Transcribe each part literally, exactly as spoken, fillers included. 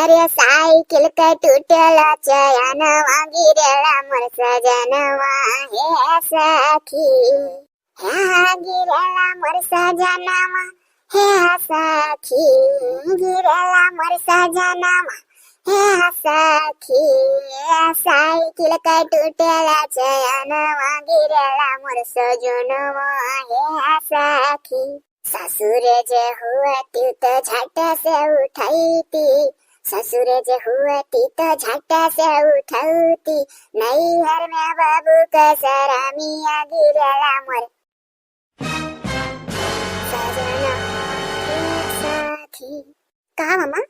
अरे साइकिल के टूटेला चयनवा, गिरेला मोर सजनवा, हे सखी। हे गिरेला मोर सजनवा, हे सखी। गिरेला मोर सजनवा, हे सखी। साइकिल के टूटेला चयनवा, गिरेला मोर सजनवा, हे सखी। ससुर जे हुअती त झट से उठैती, ससुर जे हुअती त झट से उठैती, नैहर में बाबू के सरमिया गिरेला मोर सजना। ए सखी। का मम्मा?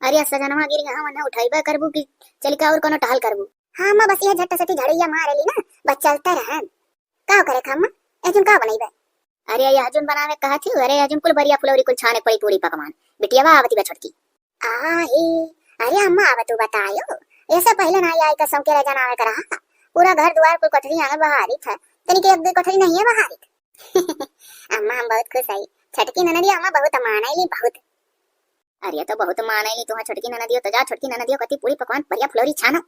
अरे सजनवा गिर गया, मने उठैबे करबू कि चल के और कोनो टहल करबू? हाँ अम्मा, बस यह झट से झड़ैया मार ली ना, बस चलते रहन। का करे खामा? ए जुन का बनैबे? अरे यह जुन बनावे कहा थी, अरे यह जुन कुल बरिया फुलौरी कुल छाने पड़ी पूरी पकवान। बिटिया बा आवती बा छोटकी। आहे, अरे अम्मा अब तू बतायो, ऐसे पहले ना आई का सौंके रह जाना आवे का रहा। पूरा घर द्वार कुल कोठरी आंगन बहारी था, तनी के एक दो कोठरी नहीं है बहारी था। अम्मा हम बहुत खुश आई, छोटकी ननदिया अम्मा बहुत मानैली बहुत। अरे तो बहुत मानैली तुहा छोटकी ननदियो, तो जा छोटकी ननदियो कती पूरी पकवान बरिया फुलौरी छानो।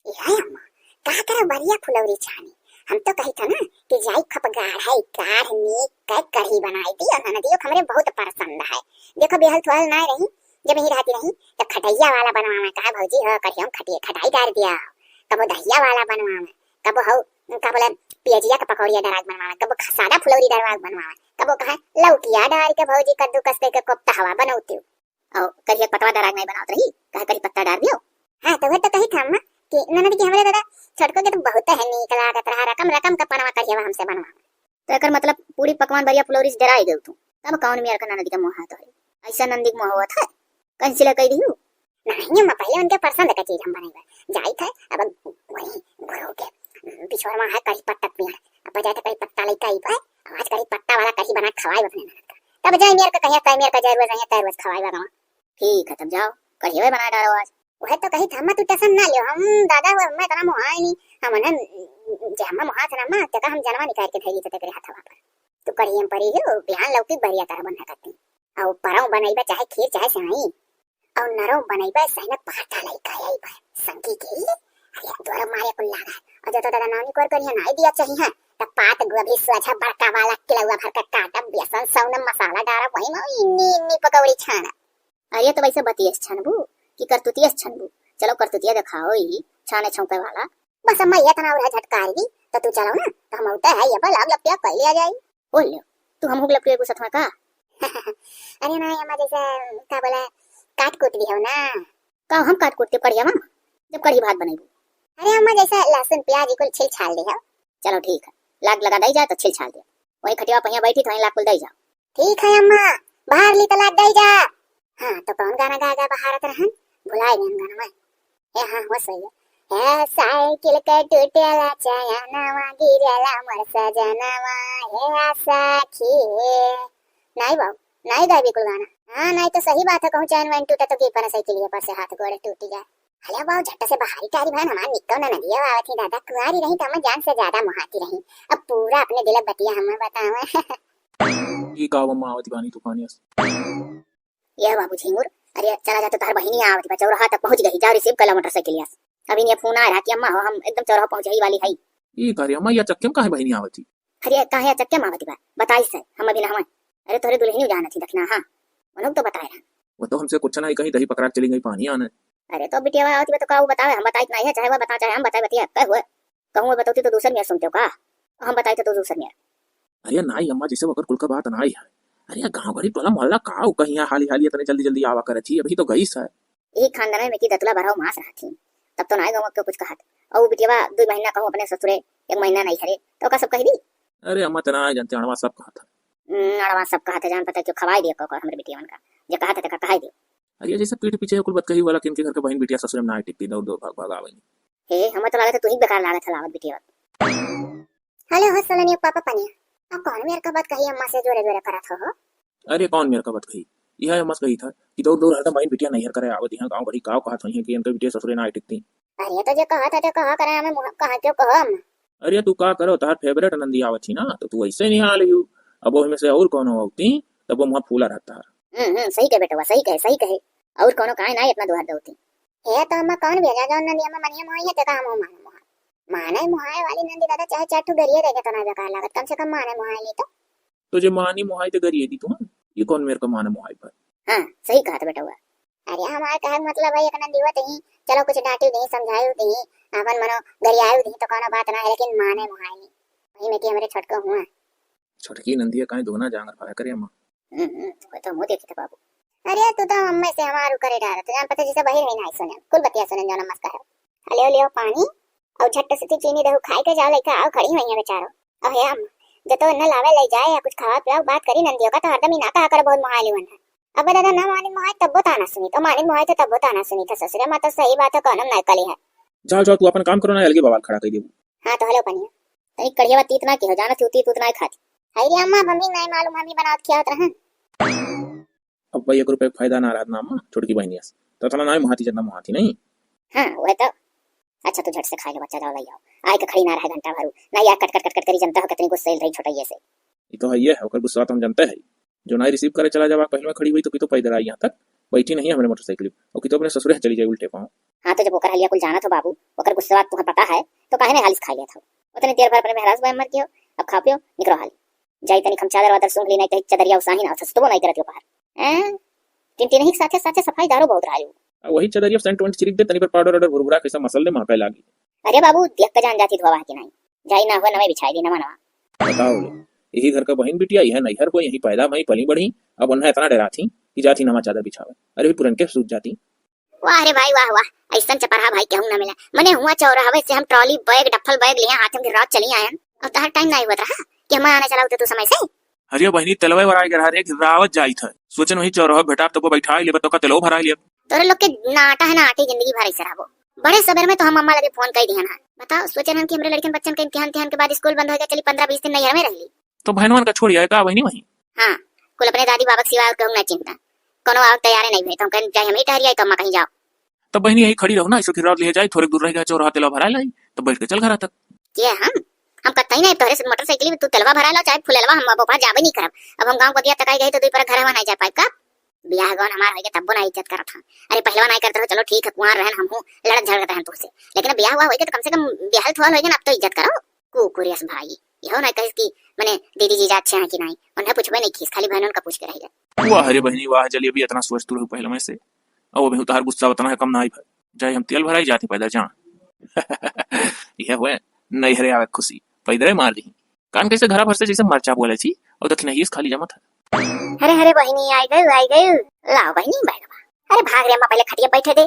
ए अम्मा, का करे बरिया फुलौरी छानी? हम तो कही था ना कि जाई खप गाढ़ है, गाढ़ में कै कढ़ी बनाई दी और ननदियो हमरे बहुत पसंद है। देखो बेहल थोहल ना रही, जब यहीं रहती रही तो खटैया वाला बनवावे, कहा भौजी हो कढ़िया में खटिए खटाई डार दिया, कबो दहिया वाला बनवावे, कबो हौ का बोले पियजिया के पकौड़िया डराक बनवावे, कबो ख-, सादा फुलौरी डराक बनवावे, कबो कहे लौकिया डार के भौजी कद्दू कस के कोफ्ता हवा बनौती। और कढ़िया के पतवा डराक नहीं बनावत रही, कहे कढ़ी पत्ता डार दियो। हाँ तो वह तो कही था अम्मा कि ननद की हमरे दादा छोटको के तो बहुत है नीक लागत रहा, रकम रकम का पनवा कढ़िया हमसे बनवा। तो एकर मतलब पूरी पकवान बरिया फुलौरी से डराई गई तू। तब कौन मेर का ननद के मुँह हाथ है? ऐसा नंदी के मुँह होत है? कहीं सिला कह दिहू? नहीं अम्मा, पहले उनके पसंद का चीज हम बनाई बा। जाई थे अब वही गुरु के पिछोर में है कढ़ी पत्ता पेड़। अब जाए तो कढ़ी पत्ता लेके आई बा। आज कढ़ी पत्ता वाला कढ़ी बना खवाई अपने ननद का। तब जाए मेर का कहिया तय मेर का जय रोज आइए तय रोज खवाई बा। ठीक है तब जाओ, कढ़िया बना डालो आज। वह तो कही था अम्मा तू टेंशन ना लियो, हम दादा हुआ मैं इतना मोहाई नहीं, हम ना जे अम्मा मोहा था ना अम्मा, तेका हम जनवा निकाल के धैली तो तेरे हाथवा पर। तू कढ़िया में परी हो, बिहान लौकी बरिया तरह बना करती। और परौ बनैबे चाहे खीर चाहे सेवई, और नरौ बनैबे सही में पाटा लइका आइबे संगी के। अरे तोरा मारे कुल लागा। और जो तो दादा नौनी कोर करिया नाई दिया चाहिए, त पात गोभी सोझा बड़का वाला किलौआ भर के काटब, बेसन सौन मसाला डालब, वही में इन्नी इन्नी पकौड़ी छानब। अरे तो वैसे बतियस छनबू कि करतुतियस छनबू? चलो करतुतिया दिखाओ ही छाने छौंके वाला। बस अम्मा ये तना और झटकार दी तो तू चलो ना, तो हम उठे है ये बल अब लपटिया कर लिया जाए। बोल लो, तू हम हुक लपटिया को सथवा का? अरे ना अम्मा जैसे का बोला, काट कूट दी हो ना। का हम काट कूट के कढ़िया मामा, जब कढ़ी भात बनेबू? अरे अम्मा जैसे लहसुन प्याज कुल छिल छाल दी हो। चलो ठीक है, लाग लगा दई जा तो छिल छाल दे। वही खटिया पहिया बैठी तो वहीं लाग कुल दई जा। ठीक है अम्मा, बाहर ली तो लाग दई जा। हाँ तो कौन गाना गा गा बहारत रहन, भुलाए गए गाना। ए हाँ हो सही है। ए साइकिल के टूटेला चयनवा, गिरेला मोर सजनवा, हे सखी। नहीं बाबू, नहीं गाइबी कुल गाना। हाँ नहीं तो सही बात है, कहूँ चैन वैन टूटे तो गिर पड़े साइकिल पर से हाथ गोड़े टूट जाए। अरे बाबू झट से बाहरी टारी भान हमार निक्को ना नदिया आवत ही दादा, कुआरी रही तो हम जान से ज्यादा मुहाती रही। अब पूरा अपने दिल बतिया हम बतावे। ई का अम्मा आवत बानी तूफानिया से? ये बाबू झिंगुर, अरे चला जा तो तहर बहिनी आवत बा, चौराहा तक पहुँच गई, जा रिसीव कर ला मोटरसाइकिलिया से। अभी ये फोन आ रहा कि अम्मा हो हम एकदम चौराहा पहुँच गई वाली है। ई का रे अम्मा, या चक्के में काहे बहिनी आवत ही? अरे काहे चक्के में आवत बा, बताई से हम अभी नहवा। अरे तोहरे दुल्हनी जाना थी दखिना, हाँ उन्हों तो बताए रहा। वो तो हमसे कुछ नहीं कहीं, दही पकड़ा के चली गई पानी आने। अरे तो बिटिया आवत बा तो का वो बतावे, हम बताई नहीं है, चाहे वो बता चाहे हम बताए बतिया, कह हुए। कहूँ वो बतौती तो दूसर मियाँ सुनते हो का? हम बताई तो, तो दूसर मियाँ। अरे नाई अम्मा, जैसे वकर कुल का बात नाई है। अरे गाँव घड़ी टोला मोहल्ला का उ कहिया हाली हाली इतने जल्दी जल्दी आवा करत ही, अभी तो गई है। यही खानदान में की दतुला बरहु मास रहत ही, तब तो नाई गाँव के कुछ कहत। और बिटिया दुई महीना कहूँ अपने ससुरे, एक महीना नहीं हरे, तो का सब कह दी? अरे अम्मा तना आए जानते अड़वा सब कहत है। हम्म, अड़वा सब कहत है, जान पता क्यों खवाई दिया को हमरे बिटिया मन का, जे कहत है तेका कहाई दियो। अरे जैसे पीठ पीछे कुल बतकही वाला किनके घर के बहिन बिटिया ससुरे में ना टिकती, दौड़ दौड़ भाग भाग आवे। हे, हमें तो लागत है तू ही बेकार लागत है लावत बिटिया। हेलो हो सलोनी पापा पनिया। अब कौन मेर का बात कही अम्मा से जोरे जोरे करत हो, हो? अरे कौन मेर का बात कही? यह अम्मा से कही था कि दौड़ दौड़ हरदम बहिन बिटिया नैहर करे आवत यहाँ गाँव घड़ी काव कहत हुई है कि इनके बिटिया ससुरे ना टिकती। अरे तो जे कहा था जो कहा करे हमें मुँह कहा क्यों कहो हम? अरे तू का करो, तार फेवरेट नंदी आवत ही ना, तो तू ऐसे नहीं आ लियो। अब वही में से और कौन होती, तब वो मुँह फूला रहता है। हम्म, हम्म, सही कहे बेटवा, सही कहे, सही कहे। और कौनो काहे ना इतना दुहर दउती। हे तो अम्मा कौन भेजा जौन नंदी अम्मा मनिया मोहाई है, तेका हम माने मोहाई। माने मोहाए वाली नंदी दादा चाहे चार ठो गरिये देखे तो ना बेकार लागत, कम से कम माने मोहाए ली तो। तो जे मानी मोहाई ते गरिये दी तू, हाँ? ये कौन मेरे को माने मोहाई पर? हाँ, सही कहा था बेटवा। अरे हमार कहे के मतलब है एक नंदी हुआ तही, चलो कुछ डांटी दी, समझाई दी, अपन मनो गरियाई दी तो कौनो बात ना है, लेकिन माने मोहाए ली। वही में कि हमरे छोटको हुआ। छोटकी नंदिया काहे दुगना जांगर पाया करे अम्मा। हम्म, हम्म, वो तो मुँह देखी था बाबू। अरे तू तो अम्मा से हमार उ करे डारा, तो जान पता जैसे बहिर है ना सुने, कुल बतिया सुने जौन अम्मा से कहे। लियो लियो पानी, और झट से तू चीनी दहू खाए के जाओ लइका, आओ खड़ी हुई है बेचारो। अब हे अम्मा, जब तो इन्हें लावे ले जाए या कुछ खावा पियाओ, बात करी नंदियों का तो हरदम ही ना कहा कर बहुत मोहाली वन है। अब दादा ना मानी मोहाई तब्बो ताना सुनी, तो मानी मोहाई तो तब्बो ताना सुनी था ससुरे माँ, तो सही बात है कौन हम ना कली है। जाओ जाओ, तू अपन काम करो ना, अलगे बवाल खड़ा कर देबू। हाँ तो हेलो पनिया, तनी कढ़िया तीत ना की हो, जाना तू तीत उतना ही खाती। हाय रे अम्मा, मम्मी नहीं मालूम, हम ही बनावत खियावत रहन। अब भाई एक रुपये फायदा ना रहत ना अम्मा, छोटकी बहनिया से। तो इतना ना मोहाती जितना मोहाती नहीं। हाँ, वह तो। अच्छा, तू झट से खा ले बच्चा, जाओ ले आओ। आए के खड़ी ना रहे घंटा भरू। ना यार, कट, कट, कट, कट करी, जनता हो कितनी गुस्सैल रही छोटैये से। ये तो है, ये है, ओकर गुस्सा तो हम जनते हैं। जो ना रिसीव करे चला जावा, पहले में खड़ी हुई तो कितो पैदल आई यहाँ तक, बैठी नहीं हमरे मोटरसाइकिल, और कितो अपने ससुरे चली जाए उल्टे पाँव। हाँ, तो जब ओकर हलिया कुल जानत हो बाबू, ओकर गुस्सा तुम्हें पता है, तो काहे नहीं हालिस खा लिया था? उतने देर भर अपने मेहराज बाय मर गयो, अब खा पियो, निकरो हाली। जाई तनी हम चादर वादर सूंघ ली, नहीं तो चदरिया उसाही ना, सस्तबो नहीं करत यो पहर। हैं? टिनटिनही के साथे साथे सफाई दारो बहुत रहा। आ वही चदरिया सेंट वेंट छिड़क दे, तनी पर पाउडर ऑर्डर भुरभुरा कैसा मसल दे, महके लागी। अरे बाबू, देख के जान जाती धोवा है कि नहीं। जाई ना हुआ नवे बिछाई दी, नवा नवा। बताओ ले, यही घर का बहिन बिटिया, यह नैहर को यहीं पैदा भई, पली बढ़ी, अब उन्हें इतना डरा थी कि जाती नवा चादर बिछावे। अरे भी पुरन के सूझ जाती। वाह रे भाई, वाह, वाह, ऐसन चपरहा भाई केहू ना मिला। मने हुआ चौराहवे से हम ट्रॉली बैग, डफल बैग लिया हाथ में गिरावत चली आयन। और तहर टाइम नहीं हुआ रहा कि हम आने चला होते तू समय से। अरे बहिनी, तेलवे भराए के रहा रे, गिरावत जाई था। सोचन वही चौराहा भेटा, तब बैठा लेबे, तो का तेलवा भराए लेब। तोरे लोग के नाटा है ना आटी, जिंदगी भर ऐसे रहबो। बड़े सबर में तो हम अम्मा लगे फोन कर दिया ना। बताओ, सोचन हम कि हमरे लड़कन बच्चन के इम्तिहान, इम्तिहान के बाद स्कूल बंद हो गया, चली पन्द्रह बीस दिन नैहर में रह ली। तो बहनवन का छोड़ आए का बहिनी वहीं? हाँ, कुल अपने दादी बाबा के सिवा और कहूँ ना चिंता। कोनो आवक तैयारे नहीं भई, तो हम कहन चाहे हम ही टहरी आई, तो अम्मा कहीं जाओ। तब बहिनी यही खड़ी रहो ना, ऐसे फिर ले जाए, थोड़े दूर रह गया चौराहा, तेलवा भरा लाई, तब बैठ के चल घर तक। के हम? हम कतई नहीं, तोहरे से मोटरसाइकिल में तू तेलवा भरा लो, चाहे फुलेलवा, हम अब ओपा जाबे नहीं करब। अब हम गाँव बगिया तक आई गई, तो दुई पर घर हम नहीं जा पाए का? बियाह गौन हमार होइगे, तब्बो ना इज्जत करत हम। अरे, पहलवा नहीं करत रहो, चलो ठीक है, कुंवार रहन, हम हूँ लड़त झगड़त रहन तुमसे, लेकिन अब बियाह हुआ होइगे, तो कम से कम बियाहल थुआल होइगे ना, अब तो इज्जत करो। कुकुरियस भाई, यहो ना कहिस कि मने दीदी जीजा अच्छे हैं कि नहीं, उन्हें पूछबे नहीं खीस, खाली बहनों का पूछ के रह गए। वाह रे बहनी वाह, जलेबी इतना सोच तू रहू पहले में से, अब अभी उतार गुस्सा उतना है कम ना आई भाई, जाए हम तेल भराई जाते पैदल जान। यह हुए नैहरे आवे खुशी, पैदरे मार दी। कान कैसे घरा भर से जैसे मरचा बोले छी, और दक्षिणहिए से खाली जमत है। अरे, अरे बहिनी, आई गयू, आई गयू। लाओ बहिनी, बैगवा। अरे भाग रे अम्मा, पहले खटिया बैठे दे।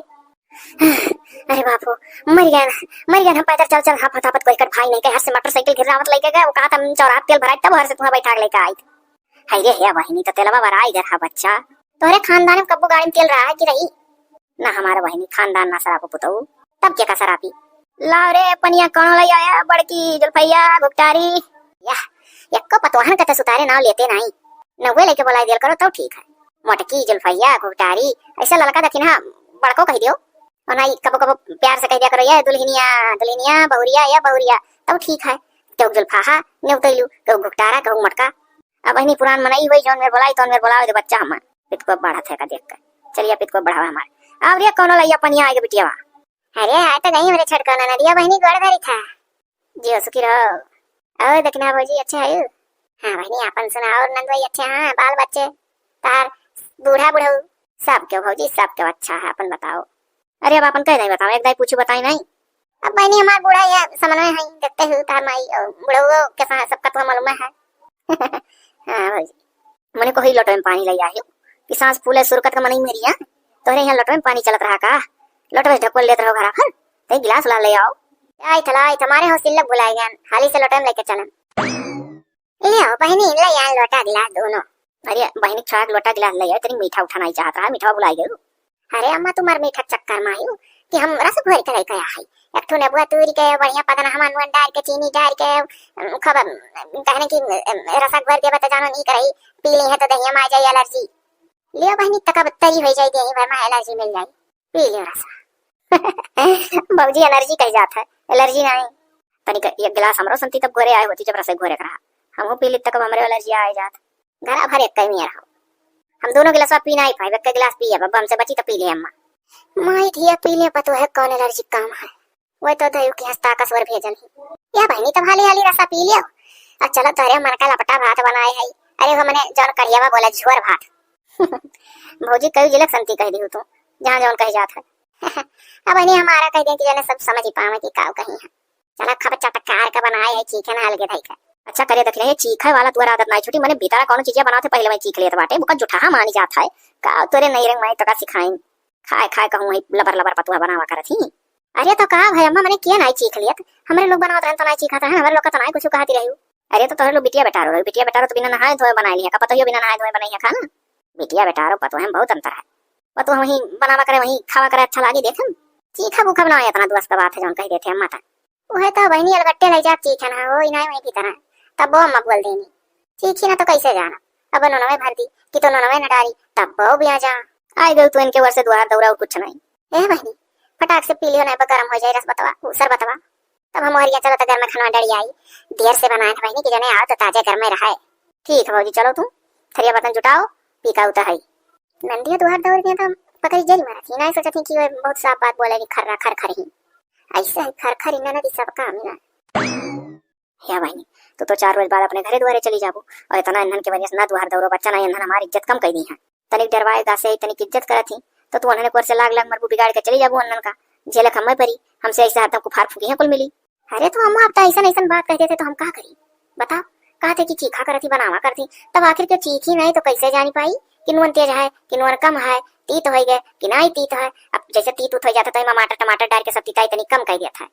अरे बाप हो, मर गया ना, मर गया ना, पैदल चल चल, हाफत हाफत कोई कट भाई नहीं के, हर से मोटरसाइकिल गिरावत लेके गए, वो कहा था, "हम चौराहा तेल भराई, तब हर से तुम्हें बैठा के लेके आई।" हाय रे, हे बहिनी, तो तेलवा भराई दे रहा बच्चा। तोहरे खानदान में कब्बो गाड़ी में तेल रहा है कि रही? ना हमारे बहिनी खानदान ना शराब पुतऊ, तब के का शराबी? लाओ रे पनिया, कौन ले आया? बड़की जुल्फैया घुघटारी। या, यक्को पतवाहन के तो सुतारे नाव लेते नहीं। नौवे लेके बोलाई देल करो तब ठीक है। मोटकी जुल्फैया घुघटारी, ऐसा ललका दखिनहा बड़को कह दियो। और ना कबो कबो प्यार से कह दिया करो, "ये दुल्हनिया, दुल्हनिया, बहुरिया, ये बहुरिया", तब ठीक है। केहू जुल्फाहा नेवतैलू, केहू घुघटारा, केहू मोटका। अब बहिनी पुरान मनई होई, जौन मेर बोलाई तौन मेर बोलावे दे बच्चा हमार। पितको बढ़त है का देख के। चलिए पितको बढ़ावा हमार। अब रे कौनो लइया पनिया आएगा बिटिया। अरे आ तो गई हमरे छड़कौना नदिया बहिनी गोड़ धरी था। जियो सुखी रहो। और दखिनहा भौजी अच्छे है? हाँ बहिनी आपन सुना और नंद भाई अच्छे हैं, बाल बच्चे, तार बूढ़ा बुढ़ऊ? सबके भौजी सबके अच्छा है, अपन बताओ। अरे अब अपन कह नहीं बताओ, एक दाई पूछू बताई नहीं। अब बहिनी हमार बूढ़ा या समन्वय है, देखते हो तार माई और बुढ़ऊ के साथ सबका तो मालूम है। हाँ भौजी, मने कोही लोटवे में पानी ले आई हो कि सांस फूले सुरकत का मनई मेरी है, तोहरे यहाँ लोटवे में पानी चलत रहा का? लोटवे से ढकोल लेत रहो घरा भर, ते गिलास ला ले आओ। आई थला आई, तुम्हारे हो सिल्लक भुलाई गया, हाली से लोटवे में लेके चलन। ले आओ बहिनी, ले आओ लोटा गिलास दोनों। अरे बहिनी, छाक लोटा गिलास ले आओ, तेरी मीठा उठा नहीं चाहत रहा, मीठा भुलाई गयो। अरे अम्मा, तुम्हार मीठा चक्कर में आयु कि हम रस घोर के लेके आए। एक ठो नेबुआ तूर के, बढ़िया पदना हमान वन डार के, चीनी डार के, अम, खूब, अम, कहने की, अम, रस घोर देबे तो जानो नहीं करई, पी ली है तो दहिया में आ जाए एलर्जी। लियो बहिनी, तका बत्तरी हो जाए, देही भर में एलर्जी मिल जाए। पी लियो रसा। भौजी एलर्जी कह जात है, एलर्जी नहीं। तनिक एक गिलास हमरो संती तब घोरे आए होती जब रसोई घोरे के रहा। हमहू पी ली तक अब हमरे एलर्जी आए जात। घरा भर एक कहीं रहो। हम दोनों गिलासवा पी नाहीं पाइब, एक गिलास पियब, अब हमसे बची तो पी ले अम्मा। माई धिया पी ले, पतोह कौन एलर्जी काम है। वह तो दयू के हस्ताकस्वर भेजल ही। या बहिनी, तब हाली हाली रसा पी लियो। अब चलो, तोहरे मन का लपटा भात बनाए है। अरे, वो मने जौन कढ़ियावा बोला, झोर भात। भौजी, कई जिलक संती कह दिहू तू, जहाँ जौन कहे जात है। अब बहिनी, हमारा कह दें कि जने सब समझ ही पावे कि काऊ कही है। चला, खब चटकार का बनाए है, चीखे ना अलगे धई का। अच्छा करे, देख ले, चीखे वाला तुअर आदत नाई छूटी, मने भीतरा कौनो चीजिया बनाते पहले वही चीख लेत बाटे, मुका जुठाहा मानी जात है। का तोरे नैरंग माई तका सिखाइन? खाए खाए कहूँ वही लबर लबर पतुआ बनावा करत ही। अरे तो का भाई अम्मा, मने किया नाई चीख लियत? हमरे लोग बनावत रहन तो नाई चीखत रहन, हमरे लोग का तो नाई कुछ कहती रही। अरे तो तोहरे लोग बिटिया बेटारो रहो, बिटिया बेटारो तो बिना नहाए धोए बनाए लिया, का पतोहियो बिना नहाए धोए बनाई है खाना? बिटिया बेटारो पतोह में बहुत अंतर है। पतोह वही बनावा करे, वही खावा करे, अच्छा लागे देखन। चीखा भूखा बनावे इतना दुअस का बात है जौन कह देते अम्मा ता। उहे तो बहिनी अलगट्टे लग जात चीखे ना हो, इनाई वही की तरह। तब वो अम्मा बोल देनी। चीखी ना तो कैसे जाना? अब नोनवे भर दी कि तो नोनवे न डारी, तब वो भी आ जा। आई गई तो इनके वर से दुआर दौरा और कुछ नहीं। ए बहिनी, फटाक से पी लियो, नहीं पर गरम हो जाए रस बतवा, ऊ शरबतवा। तब हम ओहरिया चलत घर में खाना डरी आई, देर से बनाए हैं बहिनी कि जने आओ तो ताजे घर में रहे। ठीक है भौजी, चलो तू थरिया बर्तन जुटाओ, पी का उतर है। नंदिया दुआर दौर में तो पकड़ी जरी मारत ही, नहीं सोचत ही कि वह बहुत साफ बात बोले भी खर्रा खर खर ही। ऐसे है खर खर इन्ना नदी सब काम ना। हे बहिनी, तू तो चार रोज बाद अपने घरे दुआरे चली जाबू, और इतना इन्हन के वजह से ना दुआर दौरो बच्चा, ना इन्हन हमारी इज्जत कम कर दी है। तनिक डरवाए गा से तनिक इज्जत करत ही, तो तू उन्हन एक ओर से लाग लाग मरबू, बिगाड़ के चली जाबू उन्हन का। झेलक हमें परी, हमसे ऐसे हरदम कुफार फूकी है कुल मिली। अरे तो अम्मा, अब तो ऐसा ऐसा बात कह देते तो हम का करी? बताओ, कहते कि चीखा करत ही, बनावा करत ही, तब आखिर के चीखी नहीं तो कैसे जानी पाई कि नून तेज है कि नून कम है, तीत हो गए कि नहीं तीत है। अब जैसे तीत उत हो जाता तो एमा टमाटर टमाटर डाल के सब तीता इतनी कम कर दिया था,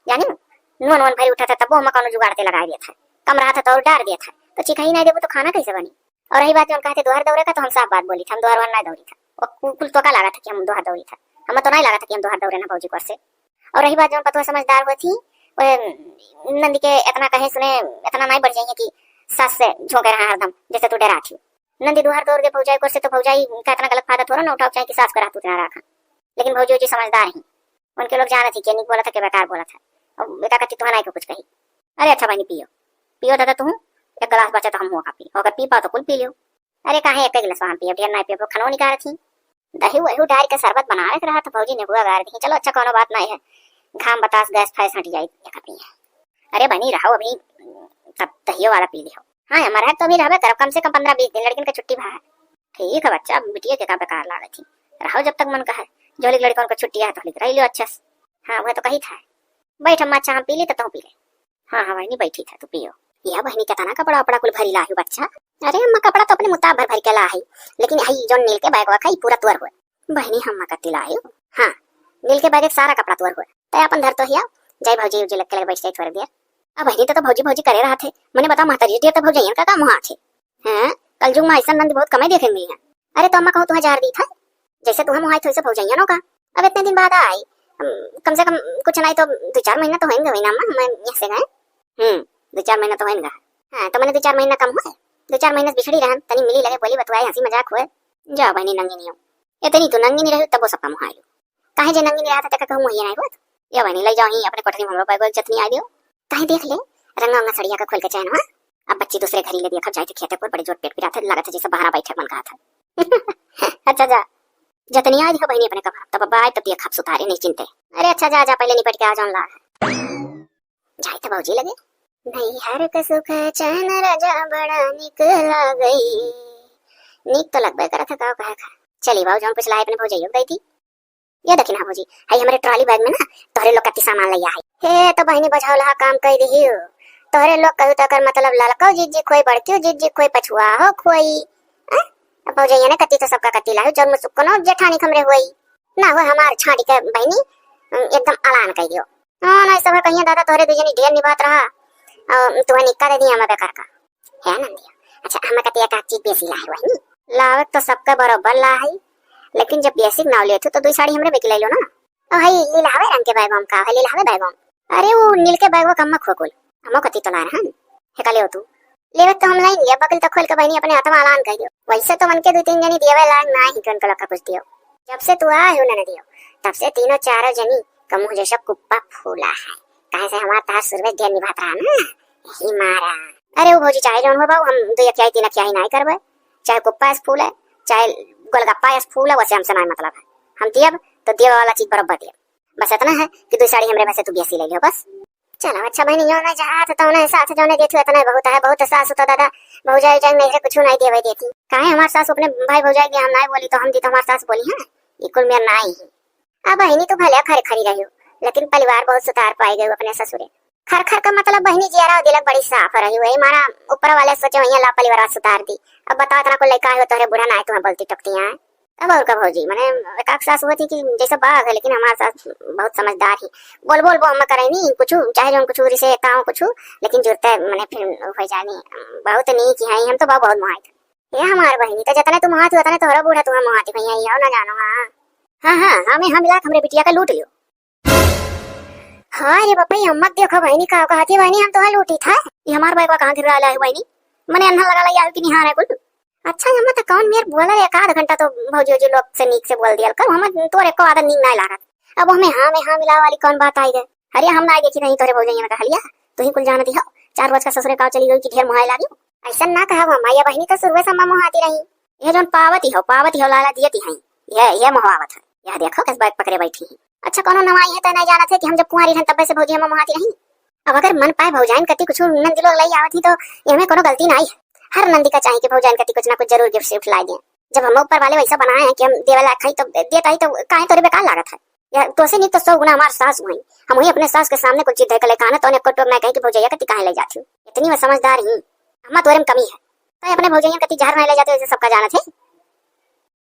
जानी नू? नून वून भरी उठा था तब वो हम कौनो जुगाड़ ते लगा दिया था, कम रहा था तो और डाल दिया था, तो चिखई नहीं देबू तो खाना कैसे बनी? और रही बात जौन कहते दोहर दौरे का, तो हम साफ बात बोली था, हम दोहर वहर नहीं दौरी था। वो कु-, कुल तो का लगा था कि हम दोहर दौरी था, हम तो नहीं लगा था कि हम दोहर दौरे ना भौजी को से। और रही बात जौन पतोह समझदार हुआ थी, वो नंदी के इतना कहे सुने, इतना नहीं बढ़ जाइए कि सास से झोंके रहा हरदम, जैसे तू डरा थी। नंदी दुहार दौड़ दे भौजाई को से तो भौजाई का इतना गलत फायदा थोड़ा ना उठाओ, चाहे कि सास को रहत उतना रखा। लेकिन भौजी जी समझदार ही, उनके लोग जानत ही के निक बोलत है, के बेकार बोलत है। अब बेटा कति तुहनाई को कुछ कही। अरे अच्छा बहिनी पियो, पियो दादा तुहू, एक गिलास बचा तो हम हुआ का पी, अगर पी पाओ तो कुल पी लियो। अरे काहे एक गिलास वहाँ पियो, ढेर नहीं पियो, खानो निकाल थी। दही वही डाल के शरबत बनावे के रहा तो भौजी ने हुआ गार दी। चलो अच्छा कोनो बात नहीं है, घाम बतास गैस फैस हट जाई एक अपनी। अरे बनी रहो अभी, तब दहियो वाला पी लियो। हाँ, हमारा है तो अभी रहबे करब, कम से कम पन्द्रह बीस दिन लड़किन के छुट्टी भा है। ठीक है बच्चा, बिटिया के का बेकार लागत ही, रहो जब तक मन का है। जो लिख लड़कन को छुट्टी है तो लिख रही लियो अच्छे से। हाँ, वह तो कही था। बैठ अम्मा, अच्छा हम पी ली तो तू पी ले। हाँ हाँ बहिनी, बैठी था, तू पियो। यह बहिनी कितना कपड़ा उपड़ा कुल भरी लाही बच्चा। अरे अम्मा, कपड़ा तो अपने मुताब भर भर के लाही, लेकिन हई जौन नील के बैगवा का, ई पूरा तोर हुए। बहिनी, हम कत्ती लाही? हाँ, नील के बैग एक सारा कपड़ा तोर हुए। तय अपन धर तो हिया, जाई भौजी उजी लग के लगे बैठ जाई थोड़े देर। अब बहिनी तो, तो भौजी भौजी करे रहा थे, मने बताओ माता जी, ढेर तो भौजैयन का काम हुआ थे। हैं, कलजुग में ऐसा नंद बहुत कमे देखे मिली है। अरे तो अम्मा कहूँ तुम्हें जहर दी था, जैसे तुम्हें मुहाई थोड़ी से भौजैयन का। अब इतने दिन बाद आई, हम, कम से कम कुछ नहीं तो दो चार महीना तो होएंगे हुई ना अम्मा, मैं यहाँ से गए। हम्म, दो चार महीना तो होएंगे। हाँ, तो मैंने दो चार महीना कम हुए, दो चार महीने से बिछड़ी रहन, तनी मिली लगे, बोली बतुआई, हंसी मजाक हुए। जा बहिनी नंगी नहीं हो, इतनी तो नंगी नहीं रही, तब वो सब कम हुआ। काहे जे नंगी नहीं रहा था, तेका कहूँ मुहैया नहीं होत। या बहिनी, लई जाओ ही अपने कोठरी में हमरो बैगवा एक जतनी आ दियो। काहे देख ले, रंगा उंगा सड़िया का खोल के चैन हुआ। अब बच्ची दूसरे घरी ले देखब, जाए थे खेते पर, बड़े जोर पेट पिरात है, लगत है जैसे बहरा बैठक मन कहा था। अच्छा जा, जतनी आ दियो बहिनी अपने कपड़ा, तब अब आए तब देखब सुतारे नहीं चिंते। अरे अच्छा जा, जा पहले निपट के आ जाओ ला। जाए थे भौजी लगे। नैहर के सुख चैन राजा बड़ा निक लागई। निक तो लगबे करत है, का कहे खा। चली बाबू, जौन कुछ लाए अपने भौजैयो के दई दी। ये देखी ना भौजी, हई हमरे ट्रॉली बैग में ना तोहरे लोग कत्ती सामान लैया है। हे तो बहिनी, बझौलहा काम कई दिहियो। तोहरे लोग कहू तो एकर मतलब ललको जिज्जी खोई, बड़कियो जिज्जी खोई, पछुआ हो खोई। हैं? अब भौजैया ने कत्ती तो सबका कत्ती लाहू, जौन मुसुक्कनो जेठानी खमरे होई। ना हो हमार छाड़ी के बहिनी, एकदम अलान कई दियो। हाँ, ना सब कहिए दादा तोहरे दुजनी ढेर निभात रहा। और तुम्हें निक्का दे दिया हमें बेकार का। है नंदिया, अच्छा, हमें कतिया का चीज बेसी लाए हुआ है नी? लावे तो सबका बरोबर ला है, लेकिन जब बेसी नाव लेत हो तो दो साड़ी हमरे बेकी ले लो ना। ओ हई लीलावे रंग के बैगों का, हई लीलावे बैगों। अरे वो नील के बैगों का अम्मा खोकुल, हमो कती तो ला रहन। हे का ले तू? लेवे तो हम लाइन लिया, बकल तो खोल के बहनी अपने हाथ में अलान कर दियो। वैसे तो मन के दो तीन जनी दियावे लायक ना ही कि उनका लक्का कुछ दियो। जब से तू आए हो ना दियो, तब से तीनों चारों जनी का मुंह जैसा कुप्पा फूला है। काहे से हमार तार सुरवे ढेर निभात रहा ना, यही मारा। अरे वो भौजी, चाहे जौन हो बाबू, हम दो अखियाई तीन अखियाई नाई करबे, चाहे कुप्पा से फूले, चाहे गोलगप्पा या फूल है, वैसे हमसे ना मतलब है। हम दियब तो दिए वाला चीज बराबर दियब। बस इतना है कि दो साड़ी हमरे में से तू बेसी ले लियो बस। चलो अच्छा बहनी, यो ना जहाँ तो उन्हें सास जौने देती इतना ही बहुत है। बहुत सास तो दादा भौजाई जाए मेरे कुछ नहीं देवे देती। काहे हमार सास अपने भाई भौजाई के हम नहीं बोली तो हम दी तो हमार सास बोली है। ये कुल मेर नाई है। अब बहनी तू भले खर खरी रही हो, लेकिन परिवार बहुत सुतार पाई गई अपने ससुरे। खर खर का मतलब बहनी जियारा दिलक बड़ी साफ रही हुई मारा। ऊपर वाले सोचे वही ला परिवार सुतार दी। अब बताओ इतना को लड़का है तोहरे बूढ़ा ना है तुम्हें बोलती टकती है। अब और का भौजी, मने एकाक सास होती कि जैसे बाघ है, लेकिन हमार सास बहुत समझदार ही। बोल बोल वो हम करे नहीं कुछ, चाहे जो कुछ रिसे ताओ कुछ, लेकिन जुरते मने फिर हो जानी। बहुत नीक है, हम तो बहुत बहुत मोहाइत। ये हमार बहनी, तो जितने तुम मोहात हो, उतने तोहरा बूढ़ा तुम्हें मोहाती भैया, ये ना जानो। हाँ, हाँ, हाँ, हमें हम मिला के हमरे बिटिया का लूट लियो। हाँ रे बापा, ये अम्मा देखो बहनी का कहती है, बहनी हम तोहरा लूटी था। ये हमार बैगवा कहाँ गिरा लाए बहनी? मने अन्हा लगा लाई आयो कि निहार है कुल। अच्छा, ये अम्मा तो कौन मेर बोला रे, एक आध घंटा तो भौजी, भौजी लोग से नीक से बोल दिया कर, हम तोर एको आदत नीक ना लागत। अब हमें हाँ में हाँ मिला वाली कौन बात आई गए? अरे हम ना देखी नहीं तोरे भौजी ने कहलिया, तू ही कुल जानती हो। चार बज का ससुरे का चली गई कि ढेर मुहाई लागी। ऐसा ना कहा वो अम्मा, ये बहनी तो शुरुए से अम्मा मुहाती रही। ये जोन पावती हो, पावती हो लाला दियती हैं। ये, ये मुहावत है। यह देखो किस बैग पकड़े बैठी है। अच्छा, कोनो नवाई है तो नहीं जानत है कि हम जब कुंवारी रहन तब से भौजी हम मुहाती रही। अब अगर मन पाए भौजाइन कति कुछ नंदी लोग लाई आवत ही तो ये हमें कोनो गलती नहीं है। हर नंदी का चाहिए कि भौजाइन कति कुछ ना कुछ जरूर गिफ्ट सिफ्ट लाई दें। जब हम ऊपर वाले वैसा बनाए हैं कि हम देवे लायक है तो देता ही तो काहे तोरे बेकार लागत है। या तोसे नहीं तो सौ गुना हमार सास हुई। हम वही अपने सास के सामने कुछ जिद है कले काना तो उन्हें कोटो मैं कहे कि भौजैया कति काहे ले जाती हो। इतनी मैं समझदार ही। अम्मा तोरे में कमी है। तो अपने भौजैया कति जहर नहीं ले जाते वैसे सबका जानत है।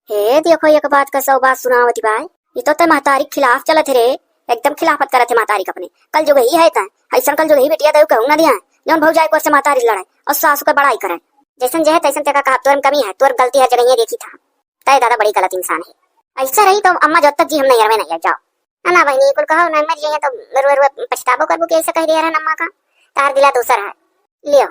हे देखो, एक बात का सौ बात सुनावती बाय। ये तो ते महतारी के खिलाफ चलत है रे, एकदम खिलाफत करत है महतारी के अपने। कल जो गई है ता, ऐसन कल जो गई बिटिया दऊ कहूँ ना दिया, जौन भौजाई को से महतारी लड़ाई और सासू का बड़ाई करे। जैसन जे है तैसन तेका कहा, तोर में कमी है, तोर गलती हर जगह ये देखी था। तय दादा बड़ी गलत इंसान है। ऐसा रही तो अम्मा जब तक जी हम नहीं रहे नहीं जाओ। ना, ना बहनी, कुल कहो ना मर जाइए तो रोए रोए पछताबो करबो कि ऐसे कह दिया रहा अम्मा का। तार दिला दूसर है। लियो।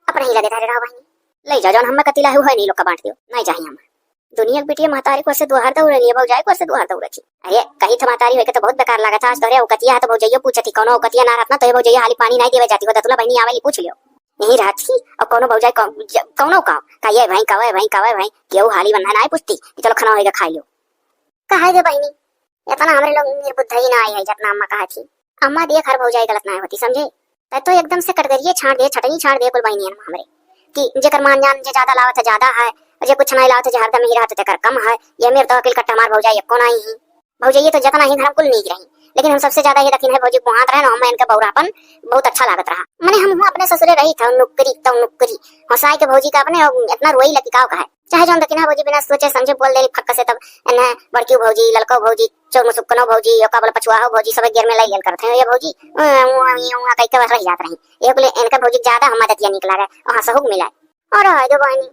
अपने ही लगे धारे रहो बहनी। ले जाओ, जौन हम्मा कतिला है, वो है नहीं लोग का बांट दियो, नहीं चाहिए हम्मा। दुनिया के बिटिया महतारी को से दुहार दौड़ रही है, भौजाई को से दुहार दौड़ रही। अरे, कही तो महतारी होके तो बहुत बेकार लागत है। आज तोहरे औकतिया है तो भौजैयो पूछती, कौनो औकतिया ना रहत ना तो ये भौजैया हाली पानी नहीं देवे जाती हो, दतुला बहनी आवेली पूछ लियो। यही रहत ही, और कौनो भौजाई कौ-, ज-, कौनो का, का ये भाई, का वह भाई, का वह भाई, केहू हाली बंधा नहीं पूछती कि चलो खाना होएगा खा लियो। कहा गे बहनी, इतना हमरे लोग निर्बुद्ध ही ना आई है जितना अम्मा कहा थी। अम्मा देख हर भौजाई गलत ना होती, समझे? तै तो एकदम से कटगरिये छाड़ दे, छटनी छाड़ दे कुल बहनियन में हमरे। कि जेकर मान जान जे ज्यादा लावत है ज्यादा है, और जे कुछ नहीं लावत है जे हरदम ही रहत है तेकर कम है। ये मेरे तो अकिल कट्टा हमार भौजाई एको नहीं ही। भौजाई तो जतना ही घर में कुल नीक रही, लेकिन हम सबसे ज्यादा ये दखिन है भौजी को हाथ रहे ना, हम इनके बौरापन बहुत अच्छा लागत रहा। मने हम हुआ अपने ससुरे रही था नुकरी तो नुकरी हंसाई के भौजी का अपने इतना रोई लगी का कहे। चाहे जौन दखिन है भौजी बिना सोचे समझे बोल देली फक्का से, तब इन्हें बड़की भौजी, ललका भौजी, चौमुसुक्कनो भौजी, यो का बोले पछुआ हो भौजी, सब गिर में लाई लेल करत हैं, ये भौजी, उं, उं, उं, उं, कई के बस रह जात रही। ये बोले इनका भौजी ज्यादा हम मदद या निक लागे, वहाँ सहूक मिला। और रह दो बहनी,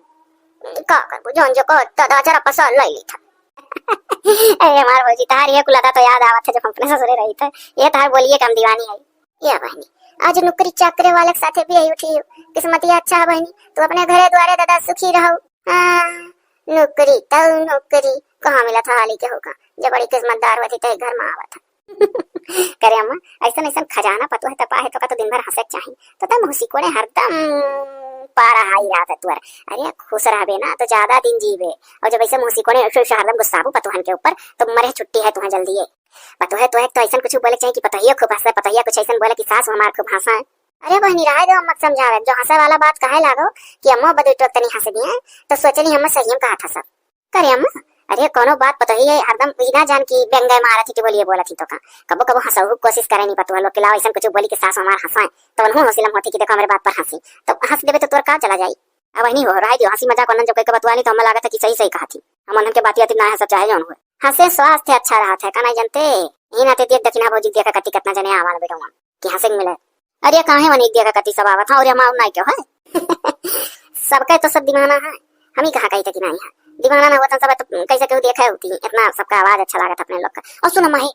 का करबो, जौन जो को दादा जरा पसंद ले ली था। अरे हमार भौजी, तार ये कुल अदा तो याद आवत है, जब हम अपने ससुरे रही थे, ये तार बोलिए कि हम दीवानी आई। या बहनी, आज नुकरी चाकरे वाले के साथे भी आई उठी हो। किस्मतिया अच्छा है बहनी, तू अपने घरे द्वारे दादा सुखी रहो। हाँ, नुकरी तऊ नुकरी कहाँ मिला था हाली के होगा, जब बड़ी किस्मतदार होती तो घर में आवा था। करे अम्मा, ऐसन ऐसन खजाना पतोह त पाए तो का तो दिन भर हंसे के चाही। तो तब मुसी कोड़े हरदम पारा हाई रात है तुअर। अरे खुश रहबे ना तो ज्यादा दिन जीबे। और जब ऐसे मुसी कोड़े ऐसे ऐसे हरदम गुस्साबू पतोहन के ऊपर तो मरे छुट्टी है तुहा जल्दी है। पतोह तोहे तो ऐसन कुछ बोले के चाही कि पतोहिया खूब हंसे, पतोहिया कुछ ऐसन बोले कि सास हमार खूब हंसा है। अरे बहनी रहे दो, अम्मा के समझावे, जो हंसे वाला बात कहे लागो कि अम्मा बदे टोक तनी हंस दिए, तो सोचनी हम सही में कहा था सब। करे अम्मा, अरे कोनो बात पतोही है, हरदम ई ना जान कि व्यंग्य मारत ही कि बोलिए बोलत ही तो का। कबो कबो हंसहु कोशिश करे नहीं पतोह लोग के लाओ, ऐसन कुछ बोली कि सास हमार हंसाए, तो उन्हों हौसला होती कि देखो हमारे बात पर हंसी, तो हंस देवे तो तोर का चला जाई। अब नहीं हो, रह दियो, हंसी मजाक उन्हन जब कई के बतुआ ली तो हमें लागत है कि सही सही कहा थी। हम उन्हन के बात याद ना है, सब चाहे जौन हुए। हंसे स्वास्थ्य अच्छा रहत है, का नहीं जानते? यही नाते दिए दखिना भौजी देखा कति कितना जने आवान बेटवा कि हंसे के मिले। अरे काहे वने दिया का कति सब आवत है और हम नाई क्यों है? सबका तो सब दीवाना है, हम ही कहाँ कही था कि नहीं है। दीवाना ना होता सब तो कैसे क्यों देखा होती, इतना सबका आवाज अच्छा लागत अपने लोग का। और सुनो माही,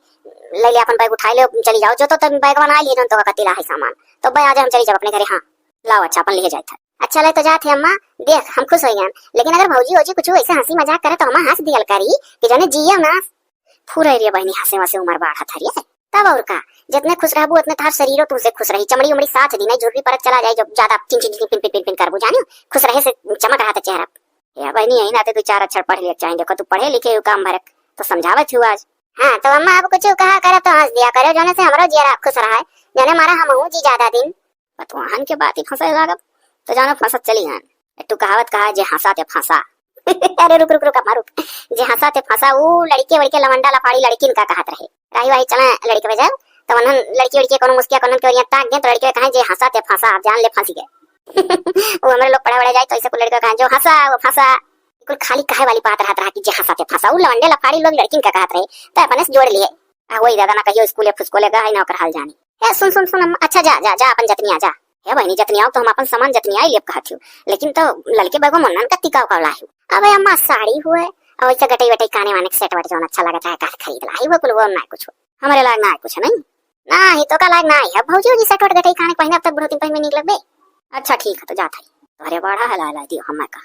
ले ले अपन बैग उठाई ले, चली जाओ, जो तो तुम बैग बना लिए, जो तो कति ला है सामान, तो भाई आज हम चली जाओ अपने घरे। हाँ लाओ, अच्छा अपन ले जाए था। अच्छा ले तो जात है अम्मा, देख हम खुश हो गए, लेकिन अगर भौजी वौजी कुछ ऐसे हंसी मजाक करे तो हम हंस दियल करी कि जने जिया ना। फुरे रे बहनी, हंसे वसे उमर बाढ़त हरिये। तब और का, जितने खुश रहबू उतने तार शरीरो तुमसे खुश रही, चमड़ी उमड़ी साथ दी नहीं, झुर्री परत चला जाए जब ज्यादा चिन चिन चिन पिन पिन पिन पिन करबू, जानियो खुश रहे से चमक रहा था चेहरा। या बहिनी, यही नाते दू चार अक्षर पढ़ लिया चाही। देखो, तू पढ़े लिखे हो काम भरक, तो समझावत हूँ आज। हाँ, तो अम्मा, अब कुछ कहा करे तो हँस दिया करे, जौने से हमरो जियरा खुश रहा है, जौने मारा हमहू जी ज्यादा दिन। बतवाहन के बात ही फंसे लागब, तो जानो फंसत चली हन। एक ठो कहावत कहा है, "जे हंसा ते फंसा।" अरे रुक, रुक, रुक, अम्मा, रुक। "जे हंसा ते फंसा", ऊ लड़के वड़के लवंडा लफाड़ी लड़किन का कहत रहे। राही वाही चला लड़के पे जाओ, तो उन्हन लड़की वड़की कोनो मुस्किया कोनो के ओरिया ताक दे, तो लड़के कहे, "जे हंसा ते फंसा, अब जान ले फंसी गए।" वो हमरे लोग पढ़े वढ़े जाए, तो ऐसे को लड़के कहे, "जो हंसा वो फंसा।" कुल खाली कहे वाली बात रहत रहा कि "जे हंसा ते फंसा", ऊ लवंडे लफाड़ी लोग लड़किन का कहत रहे, तो अपने से जोड़ लिए। आ वही दादा ना कहियो स्कूले फुसकोले गए, ना ओकर हाल जानी। ए, सुन, सुन, सुन, अम्मा, अच्छा, जा, जा, जा, अपन जतनिया, जा। हे बहिनी, जतनिया, तो हम अपन सामान जतनिया ही लेब कहत हूँ, लेकिन तो ललके बैगो में नन का टिकाव का लाही। अबे अम्मा, साड़ी हुए, और वैसे गटई वटई काने वाने के सेट वेट जौन अच्छा लगत है, कहा खरीद लाही, वो कुल वो ना कुछ। हमरे लाग ना है कुछ, नहीं? ना ही तो का लाग ना है, भौजी, जी सेट वेट गटई काने के पहिने, अब तक बुढ़ो दिन पहिने निक लगबे। अच्छा, ठीक है, तो जात है। अरे, बड़ा है, ला, ला दियो, हमें का।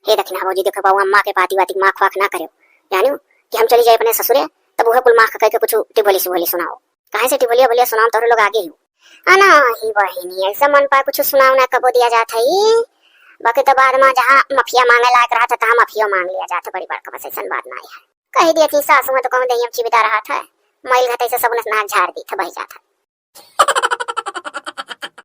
हे दखिना भौजी, देखो बाबू, अम्मा के पाती वाती माख वाख ना करेव, जानियो कि हम चली जाए अपने ससुरे, तब उहे कुल माख कह के कुछ टिबोली सिबोली सुनाओ। काहे से टिबोलिया बोलिया सुनाओ, तोहरे लोग आगे ही हो। आ ना ही बहिनी, ऐसा मन पा कुछ सुनाओ ना कबो दिया जात है। बाकी तो बाद में जहाँ मफिया मांगे लायक रहा था, तहाँ मफियो मांग लिया जात है, बड़ी बड़का बस ऐसन बात ना है। कह दिया कि सासु में तो कहूँ दहिया में चिबिदा रहा था, मैल घटे से सब नाक झाड़ दी था, बह जाता।